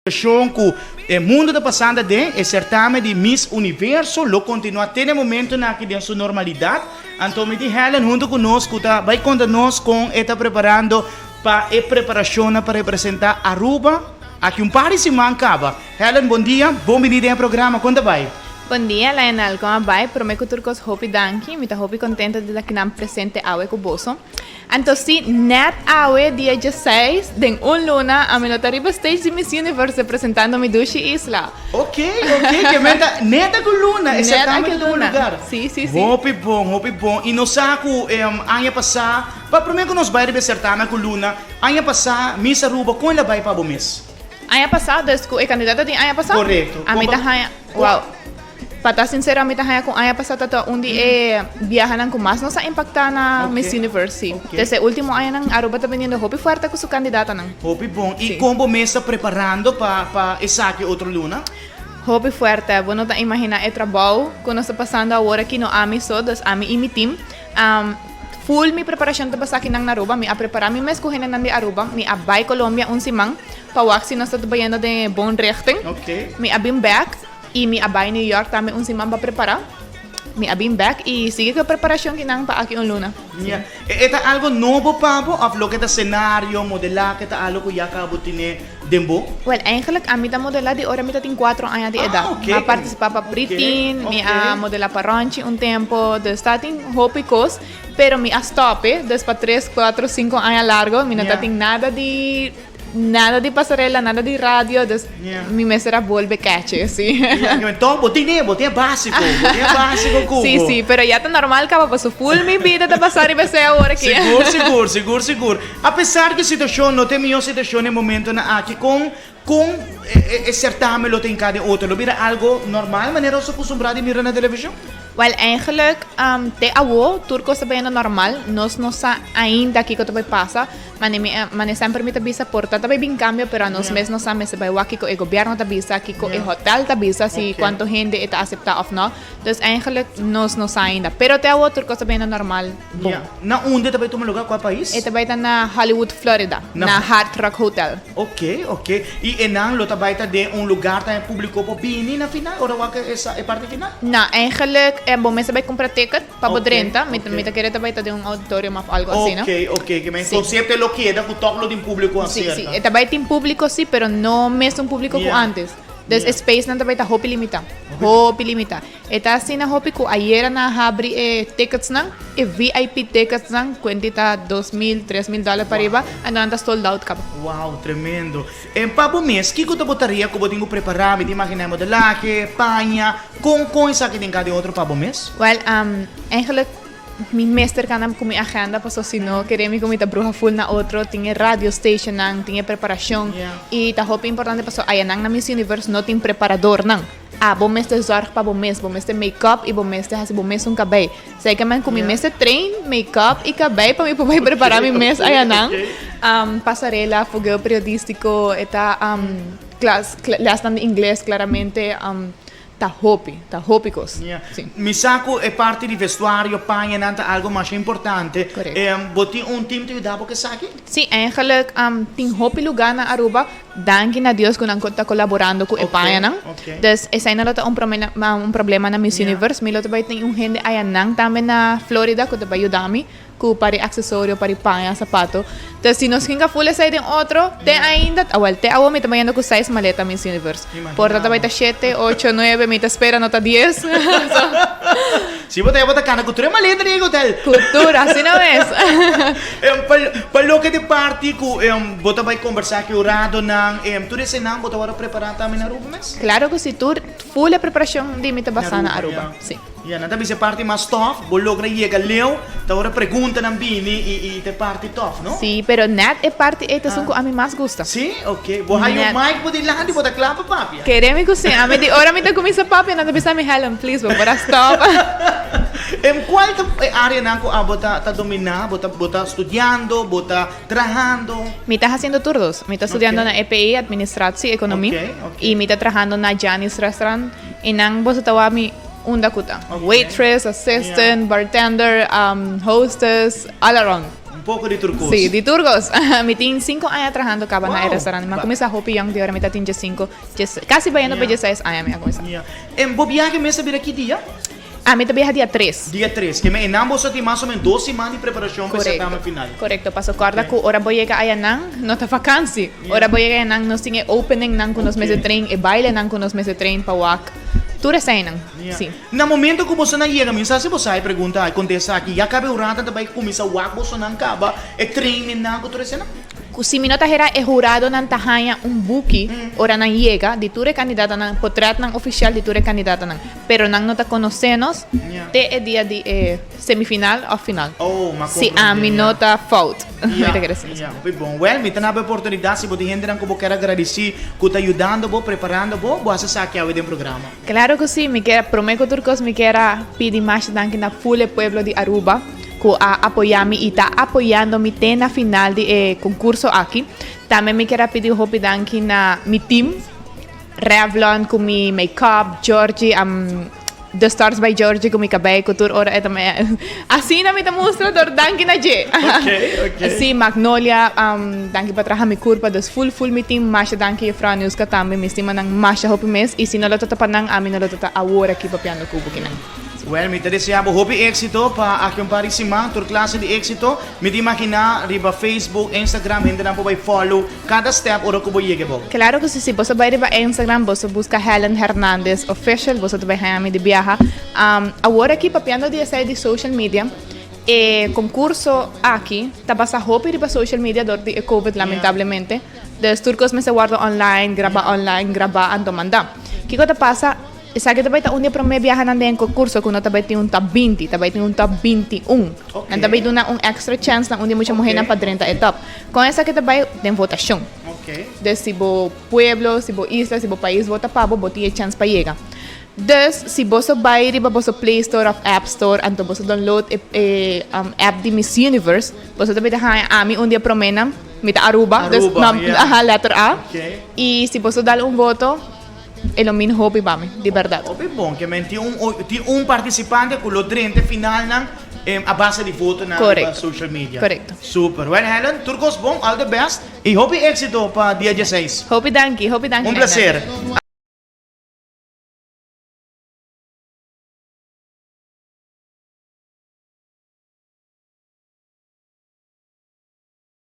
Situacion cu e mundo ta pasando aden, e certamen di Miss Universo lo continua te na e momentonan aki den su normalidad. Anto mi tin Helen hunto cu nos cu ta bay conta nos con e ta preparando pa e preparacionnan pa representa Aruba aki un par di siman caba. Helen bon dia, bon bini den e programa, con ta bay? Bon dia Lionel, con a bay? Prome cu tur cos hopi danki, mi ta hopi contento di ta kinan presente awe cu boso. Anto si net awe dia dieseis den un luna ami lo ta riba stage di Miss Universe representando mi dushi isla. Ok, ok, ke men ta net aki un luna, e certamen ta tuma lugar. Si, si, si. Hopi bon, hopi bon. I nos sa ku aña pasá, pa promé ku nos bai riba e certamen ku luna, aña pasá Miss Aruba kon el a bai pa bo mes? Aña pasá, dus ku e kandidato di aña pasá? Korekto. Ami ta haña, wow. Pa ta sincero mi ta haña cu aña pasa ta ta un di e biahanan cu mas nos a impacta na Miss Universe, si. Desde e ultimo añanan Aruba ta biniendo hopi fuerte cu su candidatanan. Hopi bon. Y con bo mes ta preparando pa pa esaki otro luna? Hopi fuerte. Bo no ta imagina e trabou cu nos ta pasando awor aki, no ami so, dus ami y mi team. Full mi preparacion ta pasa akinan na Aruba. Mi a prepara mi mes cu hendenan di Aruba. Mi a bay Colombia un siman pa wak si nos ta bayendo den e bon richting. Mi a bin bek. I mi a bai New York tambe un siman pa prepará. Mi a bin bek i sigui ku e preparashon kinan pa aki un luna. Ya. E ta algo nobo pa bo òf loke ta senario, modelahe ta algo ku ya kaba bo tene den bo? Wèl, eigenlijk ami ta modelá di ora mi ta tin kuatro aña di edat. Mi a partisipá pa Preteen, mi a modelá pa Ronchi un tempu, dus ta tin hopi kos, pero mi a stòp e, dus pa tres, kuatro, sinku aña largo mi no ta tin nada di. Nada di pasarela, nada di radio, dus mi mester a bolbe cache, si. Enton bo tin e, bo tin e basico, bo tin e basico cu bo. Si, si, pero ya ta normal caba paso full mi bida ta pasa riba esey awor aki. Sigur, sigur, sigur, sigur. A pesar cu e situacion no ta e mihor situacion e momentonan aki, con, con e certamen lo ta hinca den otro? Lo bira algo normal manera nos a custumbra di mira na television? Wel, eigenlijk, te awo tur cos ta bayendo normal, nos no sa ainda kico ta bay pasa. Mane mi mane semper mi ta bisa por ta ta bai bin cambio pero anos mes no sa mester bai wak kiko e gobierno ta bisa kiko e hotel ta bisa si cuanto hende e ta acepta of no dus eigenlijk nos no sa ainda pero te awo tur cos ta bayendo normal bon. Na unda e ta bai tuma lugar cua pais? E ta bai ta na Hollywood Florida na Hard Rock Hotel. Ok ok y enan lo ta bai ta den un lugar tambe publico por bini na final ora wak e parti final? No eigenlijk bo mester bai cumpra ticket. Pa bo drenta, mi ta kere ta bai ta den un auditorium of algo asina. Ok, ok, ke men concepto e lo keda ku tok lo tin publico aserka. Si, si, e ta bai tin publico si, pero no mesun publico ku antes. Dus e space nan ta bai ta hopi limita, hopi limita. E ta asina hopi ku ayera nan a habri e tickets nan, e VIP tickets nan, kuenti ta 2000, 3000 dollar pa riba, anto nan ta sold out kaba. Wow, tremendo. En pa bo mes, kiko ta bo tarea ku bo tin ku prepará? Mi ta imaginá e modelahe, paña, Kon kon esaki den ka den otro pa bo mes? Wel, eigenlijk mi mester cana cu mi agenda paso si no kere mi cu mi ta bruha full na otro. Tin e radio stationnan, tin e preparacion y ta hopi importante paso ayanan na Miss Universe no tin preparadornan. Abo mester zorg pa bo mes, bo mester make up y bo mester haci bo mes un cabey. Zeker men cu mi mester train make up y cabey pa mi por bay prepara mi mes ayanan. Pasarela, fogueo periodistico, e ta klas, lesnan di ingles claramente. Ta hopi, ta hopi kos. Ya. Sí. Mi sa ku e parti di vestuario, pañanan ta algo masha importante. Korekto. Bo tin un team ta yuda bo ku esaki? Sí, eigenlijk tin hopi lugá na Aruba, danki na Dios ku nan ta kolaborando ku e pañanan. Oké, oké. Dus esei no lo ta un un problema na Miss Universe. Mi lo ta bai tin un hende ayanan tambe na Florida ku ta bai yuda mi. Ku pa di aksesorio, pa di paña, sapato. Entonces si nos hinka ful esei den otro, te ainda, awel, te awo mi ta bayendo ku seis maleta Miss Universe. Por ta ta bai ta shete, ocho, nuebe, mi ta spera no ta dies. So. Si bo ta ya bo ta kana ku tur e maleta di e hotel. Ku tur, asina mes. Pa, pa loke di parti ku bo ta bai kombersá ku e huradonan, tur eseinan bo ta wòrdu prepará tambe na Aruba mes? Klaro ku si, tur ful e preparashon di mi ta basá na Aruba, si. Ya, nan ta bisa e parti mas tof, bo logra yega leu, ta ora preguntanan bini i i ta e parti tof, no? Sí, pero net e parti ei ta esun ku ami mas gusta. Sí? Ok. Bo haña un mic bo dilanti, bo ta kla pa papia? Kere mi ku sí. Ami di ora mi ta kuminsá papia, nan ta bisa mi, Helen, please, bo por a stòp. Em kual ta e areanan ku abo ta ta dominá? Bo ta bo ta studiando, bo ta trahando? Mi ta hasiendo tur dos. Mi ta studiando na EPI, Administratie, Economie. Ok, ok. I mi ta trahando na Gianni's Restaurant. I nan boso ta wak mi. Unda ku ta. Waitress, assistant, bartender, hostess, all around. poco di tur cos. Si, di tur cos. Mi tin cinco aña trahando caba na e restaurant. Mi a cuminsa hopi yong di ora mi ta tin diescinco, dies, casi bayendo pa dieseis aña mi a cuminsa. Yeah. En bo biahe mes ta bira ki dia? Ami ta biaha dia tres. Dia tres. Ke men enan boso tin mas o menos dos siman di preparacion pa e certamen final. Corecto. Paso corda cu ora bo yega ayanan no ta vakantie. Ora bo yega ayanan nos tin e opening nan cu nos mester train, e bailenan cu nos mester train pa wak. Tur eseinan. Si. Na momento cu bosonan yega, mi no sa si bo sa e pregunta, e contesta aki, ya caba e hurado ta bay cuminsa wak bosonan caba e training nan cu tur eseinan? Ku si mi no ta hera e huradonan ta haña un buki ora nan yega di tur e kandidatonan, potretnan ofisial di tur e kandidatonan, pero nan no ta konosé nos te e dia di e semifinal òf final. Si ami no ta fout, mi ta kere si. Ya, hopi bon. Wèl, mi ta na bo e oportunidat si bo tin hendenan ku bo kier a gradisí ku ta yudando bo, preparando bo, bo hasi esaki awe den programa. Klaro ku si, mi kier, promé ku tur kos mi kier a pidi masha danki na ful e pueblo di Aruba. Ku a apoyá mi i ta apoyando mi te na final di e konkurso aki. Tambe mi kier a pidi hopi danki na mi team, Revlon ku mi make-up, Georgie, The Stars by Georgie ku mi kabei ku tur ora e ta me asina mi ta mustra dor danki na dje. Si, Magnolia, danki pa traha mi kurpa, dus ful ful mi team masha danki Juffrouw Aniuska tambe, mi stima nan masha hopi mes i si no lo ta ta pa nan ami no lo ta ta awor aki papiando ku bukinan. Well, mi ta desea bo hopi éxito pa aki un par di siman, tur clase di éxito. Mi ta imagina riba Facebook, Instagram hendenan por bai follow cada step ora cu bo yega ebou. Claro cu si, si boso bai riba Instagram boso busca Helen Hernandez Official boso ta bai haña mi di biaha. Awor aki papiando di esei di social media, e concurso aki ta basa hopi riba social media dor di e covid lamentablemente. Dus tur cos mester wordo online, graba online, graba anto manda. Kico ta pasa? Esaki ta bai ta un di e promé biahanan den e concurso cu no ta bai tin un top binti, ta bai tin un top 21. Nan ta bai duna un extra chance na un di e mucha muhernan pa drenta e top. Con esaki ta bai den votacion. Dus si bo pueblo, si bo isla, si bo pais vota pa bo, bo tin e chance pa yega. Dus si boso bai riba boso Play Store of App Store anto boso download e e app di Miss Universe, boso ta bai ta haña ami un di e proménan, mi ta Aruba, dus letter A. Y si boso dal un voto. E lo min hopi pa mi, di bèrdat. Hopi bon, ke men tin un tin un partisipante ku lo drenta e finalnan a base di votonan riba social media. Korekto. Super. Wèl Helen, tur kos bon, all the best i hopi éksito pa dia dieseis. Hopi danki, hopi danki Un Helen. plaser.